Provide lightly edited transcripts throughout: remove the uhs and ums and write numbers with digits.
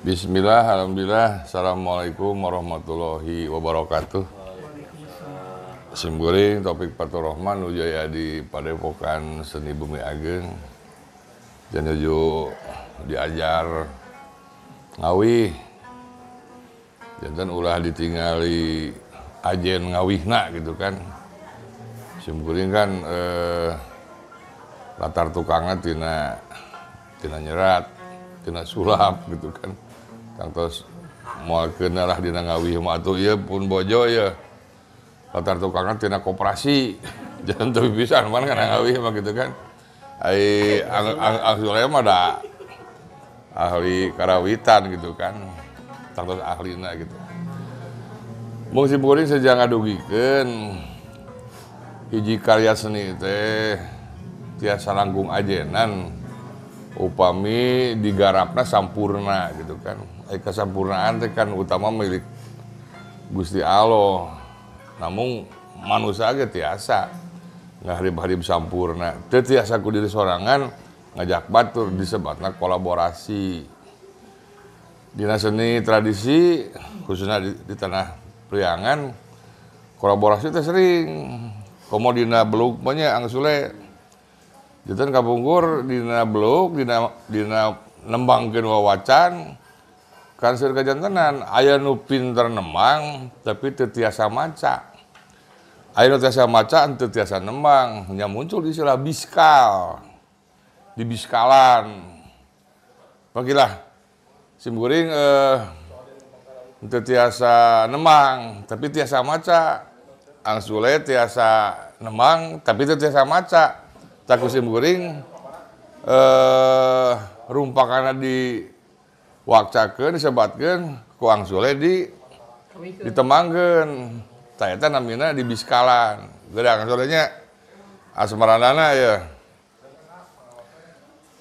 Bismillah, alhamdulillah, assalamualaikum warahmatullahi wabarakatuh. Simkuring Taufik Faturrahman nuju aya di Padepokan Seni Bumi Ageng. Nuju diajar ngawih. Janten ulah ditingali ajen ngawihna gitu kan. Simkuring kan latar tukangna tina nyerat, tina sulap gitu kan. Tangtos moal keuna lah dina ngawih mah atuh ieu pun bojo ieu. Latar tukangna tina koperasi. Jangan teu pisan man kana ngawih mah gitu kan. Ai Ang Sule mah da ahli karawitan gitu kan. Tangtos ahlina gitu. Mung simkuring seja ngadugikeun hiji karya seni teh tiasa langkung ajenan upami digarapna sampurna gitu kan. Kesampurnaan teh kan utama milik Gusti Allah. Namun manusia ge tiasa ngaharib-harib sampurna. Teu tiasa ku diri sorangan ngajak batur disebatna kolaborasi. Dina seni tradisi khususnya di tanah Priangan kolaborasi teh sering. Komo dina beluk mah nya Ang Sule. Janten kapungkur dina beluk dina nembangkeun wawacan kan seueur kajantenan aya nu pinter nembang tapi teu tiasa maca. Aya nu tiasa maca teu tiasa nembang, nya muncul istilah biskal. Di biskalan. Pagilah simkuring teu tiasa nembang tapi tiasa maca. Ang Sule tiasa nembang tapi teu tiasa maca. Taku simkuring rumpakana di wakcakeun disebatkeun ku Ang Sule ditembangkeun. Tah eta namina di biskalan. Geudah Ang Sule nya asmarandana ya.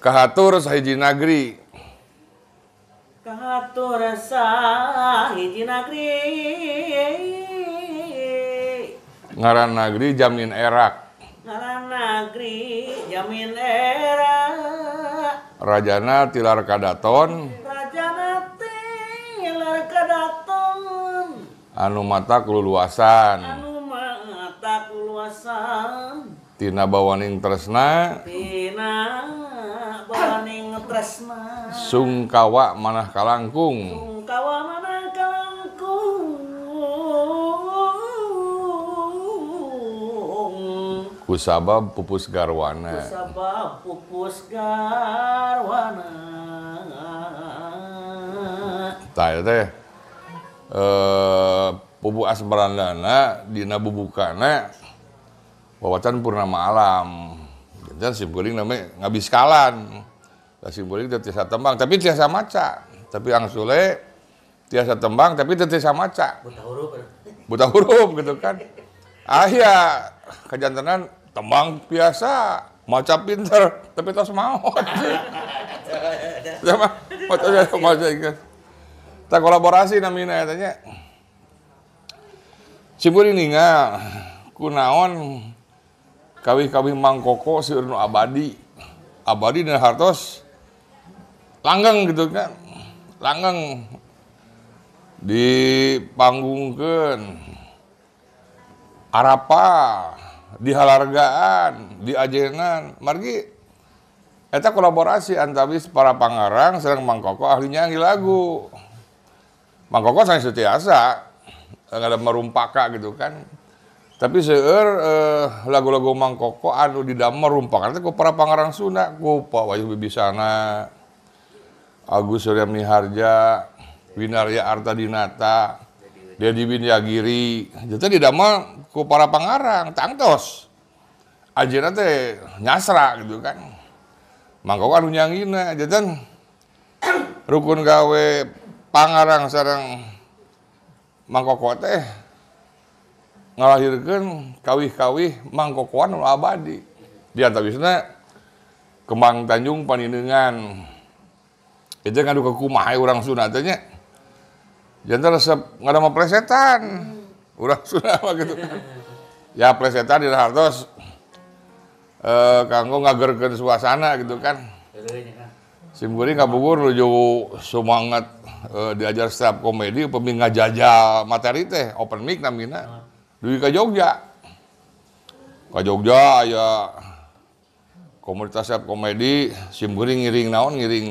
Kahatur sahiji nagri. Kahatur sahiji nagri. Ngaran nagri Jamin Erak. Ngaran nagri Jamin Erak. Rajana tilar kadaton. Rajana tilar kadaton. Anu mata keluluasan. Anu mata keluluasan. Tina bawaning tresna. Tina bawaning tresna. Sungkawa manah kalangkung. Sungkawa manah kalangkung. Kusabab pupus garwana. Kusabab pupus garwana. Tah teh pupu asmarandana dina bubukana wawacan purnama alam. Janten simkuring namanya ngabiskalan. Lah simkuring teu tiasa tembang tapi tiasa maca. Tapi Ang Sule tiasa tembang tapi teu tiasa maca. Buta huruf. Buta huruf gitu kan. Aya kajantenan tembang biasa, maca pinter tapi tos maot. Sama maca ieu. Tah kolaborasi namina eta nya. Simkuring ningal kunaon kawih-kawih Mang Koko seueur nu abadi. Abadi dina hartos langgeng gitu kan. Langgeng dipanggungkeun. Arapa dihalargaan, diajenan. Margi eta kolaborasi antawis para pangarang sareng Mang Koko ahli nyanyi lagu. Mang Koko sanes tiasa ngada merumpaka gitu kan. Tapi seueur lagu-lagu Mang Koko anu didamel rumpakan teh ku para pangarang Sunda, ku Pak Wahyu Wibisana, Agus Surya Miharja, Winarya Artadinata, Dedi Winyagiri. Jadi didamel ku para pangarang, tangtos. Ajeuna teh nyasra gitu kan. Mang Koko anu nyangina, janten rukun gawe pangarang sareng Mang Koko teh ngalahirkeun kawih-kawih Mang Kokoan nu abadi. Di antawisna Kembang Tanjung Paninengan. Itu ngadu kekumaha urang Sunda teh nya. Janten resep ngadamel plesetan. Urang Sunda mah gitu kan. Ya plesetan dina hartos kanggo ngagerkeun suasana gitu kan. Simkuring kabugur nuju semangat diajar stand up komedi pemi ngajajal materi teh open mic namina dugi ka Jogja. Ka Jogja aya komunitas stand up komedi sim geuring ngiring naon ngiring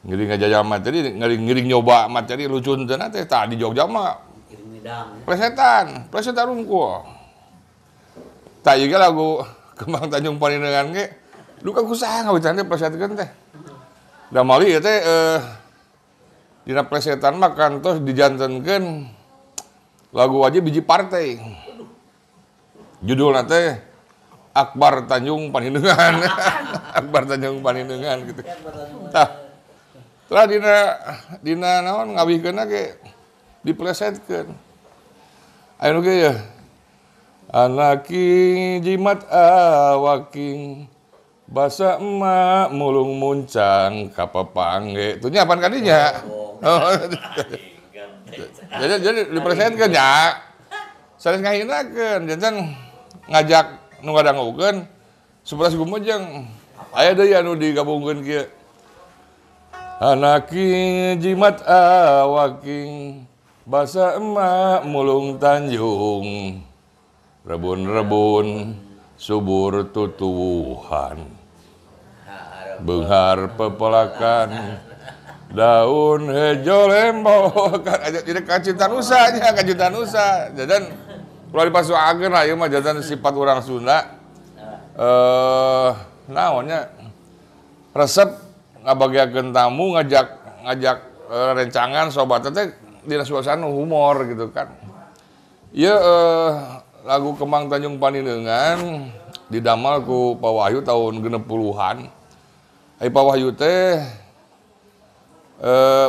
ngiring ngajajal materi ngiring ngiring nyoba materi lucu henteu teh tah di Jogja mah plesetan, plesetan rungkul. Tah ieu lagu Kembang Tanjung Panenengan ge duka kusaha ngawitan teh plesetkeun teh. Da mali ieu teh dina plesetan mah kantos dijantenkeun lagu wajib biji partai. Judulna teh Akbar Tanjung Panenengan. Akbar Tanjung Panenengan gitu. Tah telah dina naon ngawihkeunna ge diplesetkeun. Aya nu ge ya. Anaking jimat awaking basa emak mulung muncang kapapangge. Tuh nya apaan kadinya? Oh. Jadi diplesetkeun nya. Sanes ngahinakeun, janten ngajak nu ngadangukeun 11 gumejeng. Aya deui anu digabungkeun kieu. Anaking jimat awaking basa emak mulung tanjung rebun-rebun subur tutuwuhan beunghar pepelakan daun hejo lembok kan jadi kacinta nusa nya kacinta nusa jajan ulah dipasuakeun lah ieu mah jajan sifat urang Sunda naonnya resep ngabagiakeun tamu ngajak rencangan sobat teh dina suasana humor gitu kan. Ieu lagu Kembang Tanjung Panenengan didamal ku Pak Wahyu tahun 60-an. Ai Pak Wahyu teh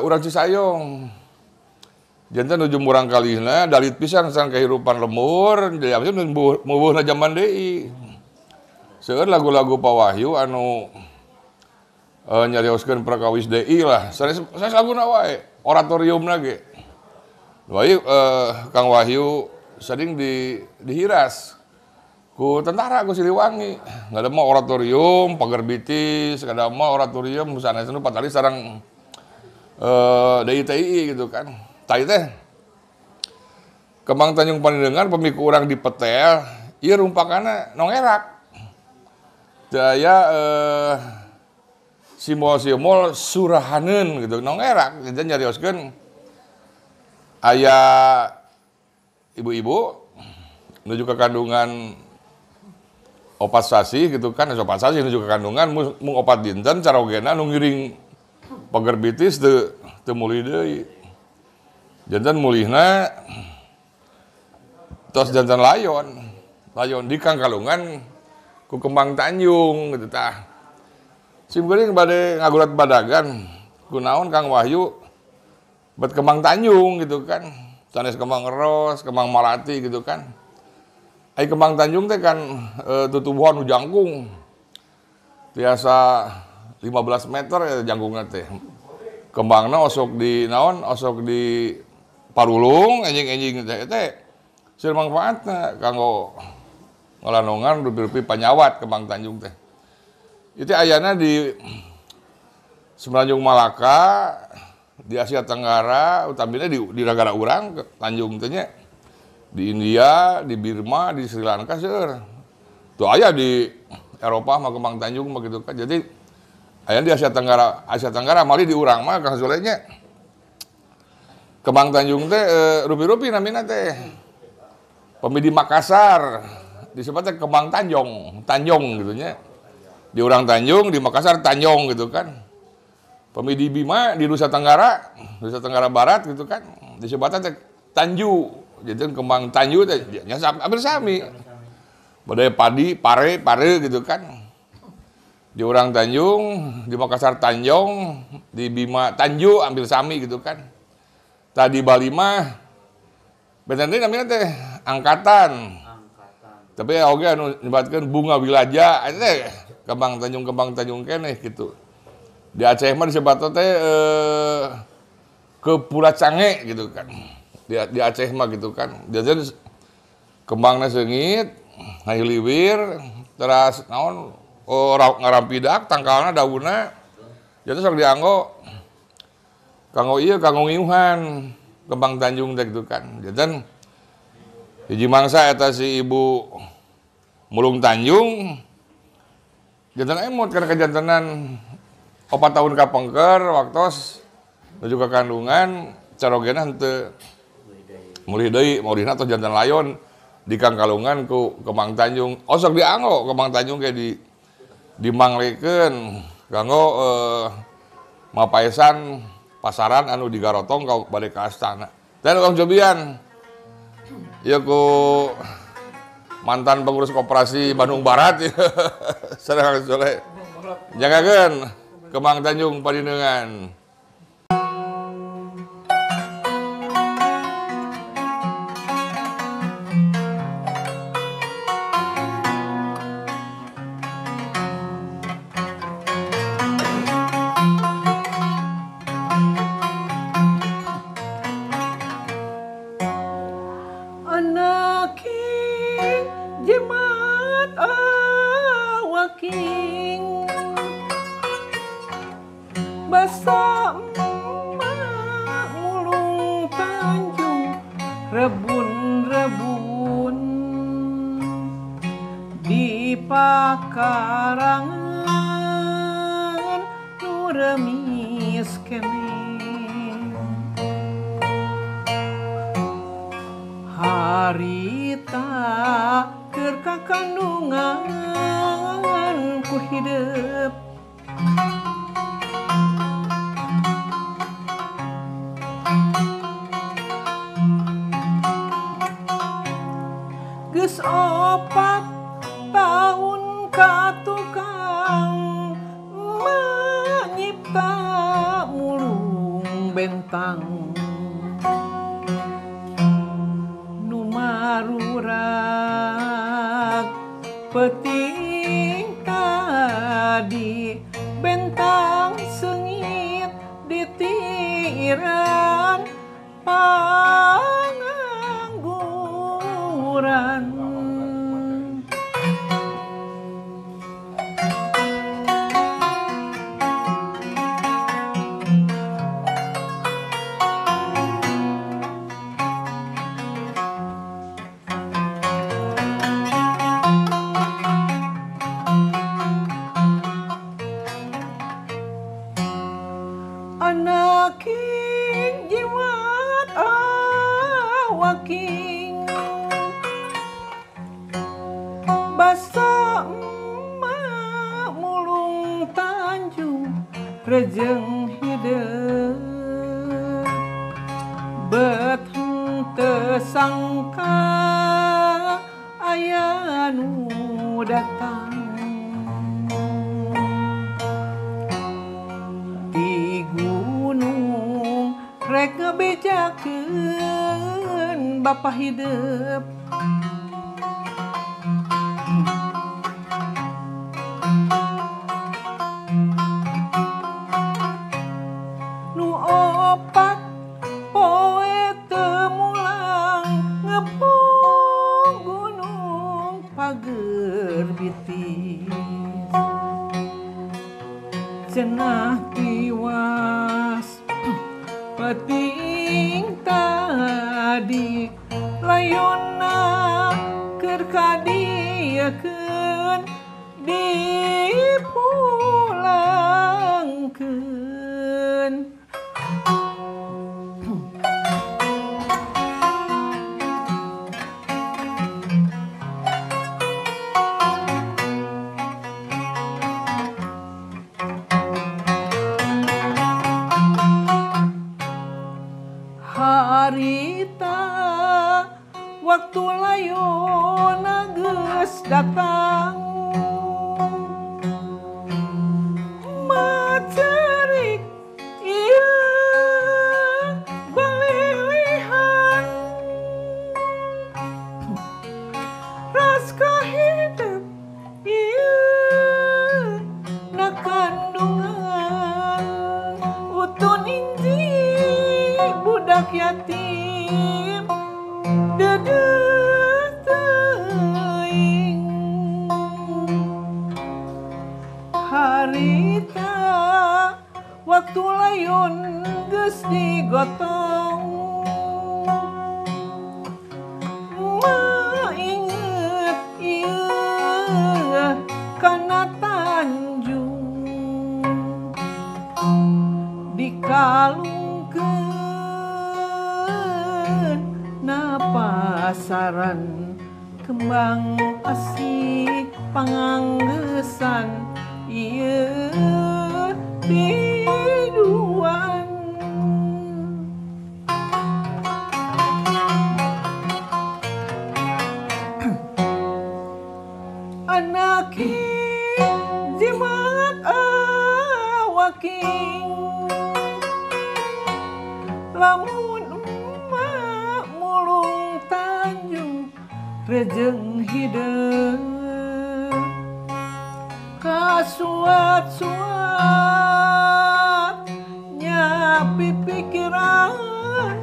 urang Cisayong. Janten nuju murang kalihna dalit pisan sareng kehidupan lembur, jadi abis mubuhna zaman deui. Seueur lagu-lagu Pak Wahyu anu nyarioskeun perkawis DI lah. Sanes laguna wae, oratoriumna ge. Wahyu, Kang Wahyu sering dihiras ku tentara ku Siliwangi. Nggak ada mah oratorium, pagar bitis, nggak ada mah oratorium sanes nu patali sareng DITI gitu kan. Tah teh Kembang Tanjung Panenengan pemiku urang dipetel, ieu rumpakana nongerak. Daya simbol-simbol surahaneun gitu nongerak jadi nyarioskeun aya ibu-ibu menuju ke kandungan opat sasih gitu kan, opat sasih menuju ke kandungan mung opat dinten carogena nu ngiring pager bitis teu mulih deui. Janten mulihna tos janten layon. Layon di kangkalungan ku Kembang Tanjung gitu tah. Sim geuring bade ngagurat badagan kunaon Kang Wahyu bet Kembang Tanjung gitu kan. Sanes kembang ros, kembang malati gitu kan. Ai Kembang Tanjung teh kan tutubuhan nu jangkung. Tiasa 15 meter ya jangkungna teh. Kembangna osok di naon, osok di parulung enjing-enjing teh teh seueur mangfaatna kanggo ngalanongan rupi-rupi panyawat Kembang Tanjung teh. Itu ayana di Semenanjung Malaka, di Asia Tenggara, utamina di negara urang Tanjung teh nya. Di India, di Birma, di Sri Lanka seueur. Tuh aya di Eropa mah Kembang Tanjung mah gitu kan. Jadi aya di Asia Tenggara malih di urang mah Kang Soleh nya. Kembang Tanjung teh rupi-rupi namina teh. Pemi di Makassar disebut teh Kembang Tanjung, Tanjung gitu nya. Di urang Tanjung, di Makassar Tanjung gitu kan. Pemi di Bima, di Nusa Tenggara Barat gitu kan. Disebutnya teh Tanju. Jadi Kembang Tanju teh nya hampir sami. Budaya padi, pare, pare gitu kan. Di urang Tanjung, di Makassar Tanjung, di Bima Tanju ambil sami gitu kan. Tadi Bali mah benten deui namina teh angkatan. Tapi oge anu nyebatkeun bunga wilaja eta teh Kembang Tanjung keneh gitu. Di Aceh mah disebutna teh ke Pura Cange gitu kan. Di Aceh mah gitu kan. Jadi kembangna seungit, ngahiliwir, teras naon oh, ngarampidak tangkalna daunna. Jadi sok dianggo Kanggo ieu kanggo ngiuhan Kembang Tanjung teh gitu kan. Janten hiji mangsa eta si ibu Mulung Tanjung janten emot karena kejantenan 4 tahun kapengker waktos nuju ka kandungan carogena henteu mulih deui maulihna tos janten layon di kangkalungan ku Kembang Tanjung. Osok dianggo Kembang Tanjung kayak dimanglekeun kanggo mapaesan pasaran anu digarotong ka bade ka astana. Dan urang cobian ieu ku mantan pengurus koperasi Bandung Barat sareng Soleh. Jagakeun Kembang Tanjung Padineungan. Rebun-rebun di pakarangan nu remis keneh harita keur kakandungan ku hidep. Geus 4 tahun ka tukang manyipta mulung bentang nu marurak peuting tadi bentang seungit ditiran pangangguran. Anaking jiwat awaking basa emak Mulung Tanjung rejeng hideung bet henteu sangka aya nu datang ti gunung rek ngabejakeun bapa hidep. Nu 4 poe teu mulang ngepung gunung pager bitis cenah tiwas peuting tadi layonna keur kadieukeun dipulangkeun. Harita waktu layona geus datang macerik ieu balilihan raska hidup ieu na kandungan utun inji budak yatim dedeh teuing harita waktu layon geus geus digotong ma inget ieu kana Tanjung dikalungkeun na pasaran kembang asih panganggesan ieu biduan. Anak jimat awaking lamun emak mulung Tanjung rejeng hideung kasuat-suat nyapi pikiran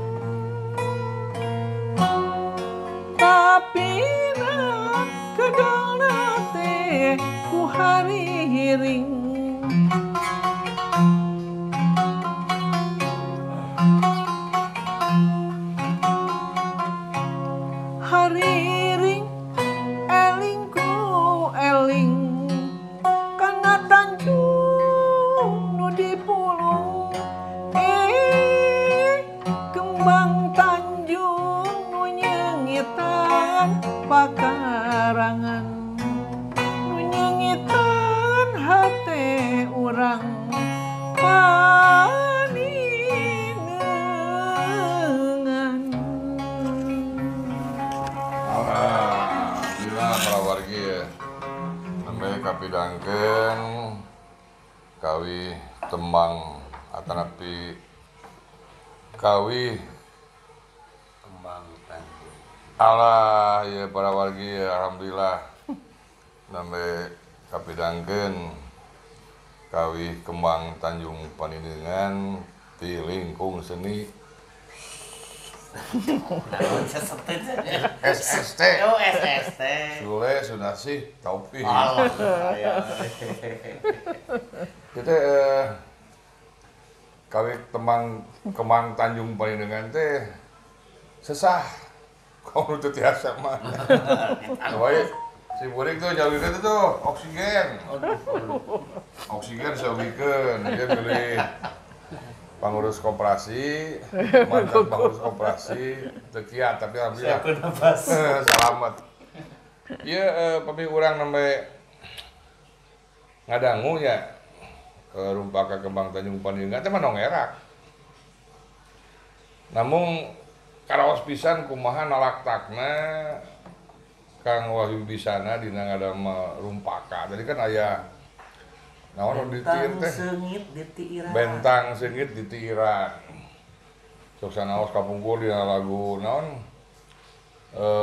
tapi na kedalna teh ku hariring hariring eling ku eling kana Tanjung nu dipulung kembang Tanjung nu nyengitan pakarangan nu nyengitan hate urang paninengan. Alhamdulillah para wargi ya. Sampai kapidangkeun kawi tembang atanapi kawi Kembang Tanjung. Alah ya para wargi ya, alhamdulillah sampai kapidangkeun kawi kembang Tanjung Paninengan di lingkung seni SST. Oh, SST. Sule Sunasih Taufik. Alah, ya. Kita kawi tembang kembang Tanjung Paninengan teh sesah. Kamu teu tiasa mah. Wae si burik tuh jauhkeun tuh oksigen. Oksigen saubikeun dia beli pengurus koperasi, mantan pengurus koperasi, teu kiat tapi alhamdulillah. Selamat. Ieu pami urang nembe ngadangu nya rumpaka kembang Tanjung Paninengan teh mah nongerak. Namun karaos pisan kumaha nalaktakna Kang Wahyu Bisana dina ngadamel rumpaka. Tadi kan aya naon ditiir teh? Bentang seungit di tiiran. Sok sanaos kapungkur dina lagu naon?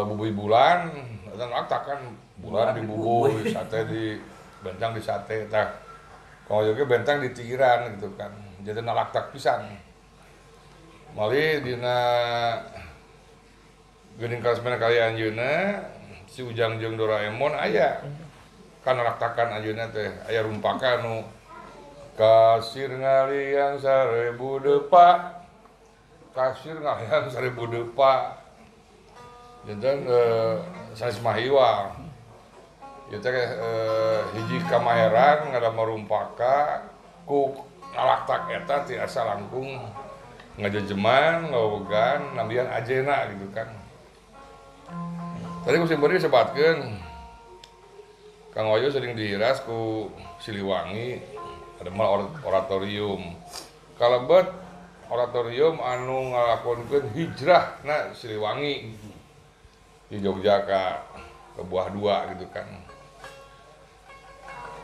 Bubuy bulan, eta nalaktak kan bulan dibubuy, sate di bentang di sate tah. Kalau juga bentang di tiiran gitu kan. Jadi nalaktak pisan. Mali dina geuning karesmena kali anjeunna si Ujang jeung Doraemon aya kan nalaktakan anjeunna teh aya rumpaka nu kasir ngaliang 1000 depa kasir ngaliang 1000 depa janten sanes mahiwal ieu teh hiji kamaheran ngadamel rumpaka ku nalaktak eta tiasa langkung ngajejeman, ngawegan, nambihan ajena gitu kan. Tadi ku simpeun disebatkeun Kang Wahyu sering dihiras ku Siliwangi ada mal oratorium. Kalebet oratorium anu ngalakonkeun hijrah na Siliwangi di Jogja ka ke Buah Dua gitu kan.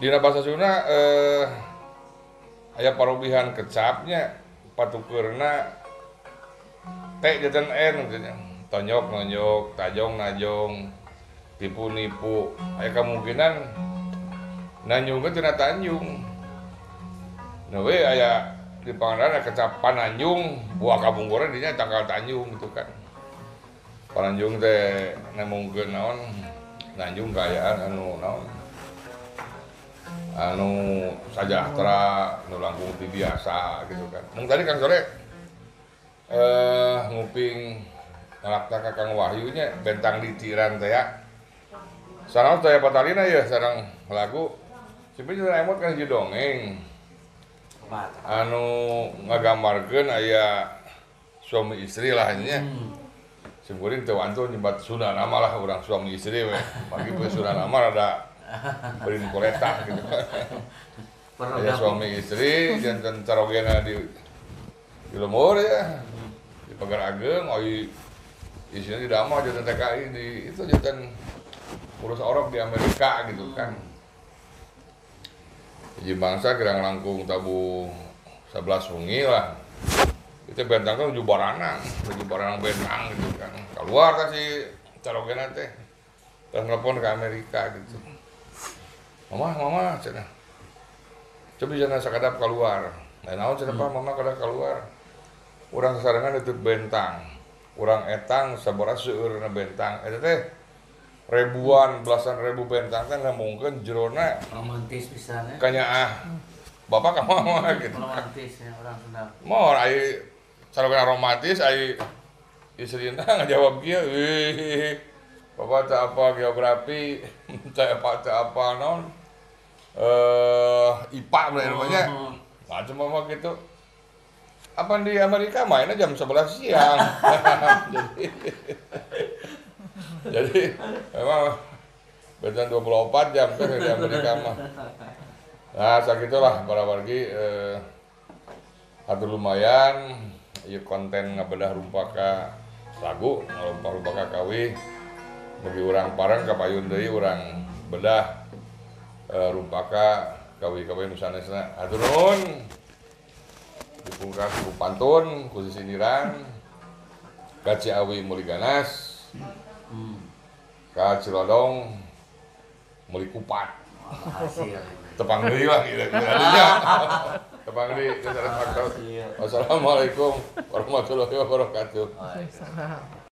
Dina bahasa Sunda aya parobihan kecapnya patukeurna T janten N gitu nya. Tonyok nonyok, tajong najong, tipu nipu. Aya kemungkinan nanyungkeun tina Tanjung. Nah we aya di Pangandaran kecap Pananjung, buah kapungkurna dinya tangkal Tanjung gitu kan. Pananjung teh nemongkeun naon? Nanjung kaayaan anu naon? Anu sajahtera, anu langkung ti biasa gitu kan. Mung tadi Kang Sore Nguping ngalakta ka Kang Wahyu nya bentang ditiran teh ya. Sareng teh patalina ya sareng lagu. Simpen jeung emot kan hiji dongeng. Anu ngagambarkeun aya suami istri lah nya. Simkuring teu wantun nyebat Sunda nama lah urang suami istri we. Pagi poe Sunda nama rada beurin koletak gitu. Aya suami istri janten carogena di lembur ya. Di Pagar Ageng oi isinya di damah janten TKI di itu janten urus orok di Amerika gitu kan. Hiji bangsa kirang langkung tabuh 11 wengi lah. Itu bentang kan menuju baranang bentang gitu kan. Keluar kan si carogena teh. Terus nelpon ke Amerika gitu. Mama, mama cenah. Coba jangan sakadap keluar. Nah, naon cenah Pak, mama kada keluar. Urang sasarengan ditut bentang. Urang etang sabaraha seueurna bentang. Eta teh ribuan, belasan ribu bentang teh nembungkeun jerona romantis pisan ya. Kanyaah. Bapak ka mama gitu. Romantis ya orang Sunda. Moal ai carogena romantis ai istrina ngajawab kieu, "Ih, bapak teu apa geografi, teu apa naon IPA namanya." Nah, cuma mah gitu. Apa di Amerika mainnya jam 11 siang. Jadi memang bentang 24 jam kan di Amerika mah. Nah, sakitulah para wargi atur lumayan ieu konten ngabedah rumpaka lagu, ngarumpah-rumpaka kawih. Bagi urang pareng kapayun deui urang bedah rumpaka kawih-kawih nu sanesna. Hatur nuhun. Dipungkas ku pantun ku sisindiran. Ka Ciawi meuli ganas. Ka Cilodong meuli kupat. Tepang deui lah gitu. Tepang deui. Wassalamualaikum warahmatullahi wabarakatuh. Waalaikumsalam.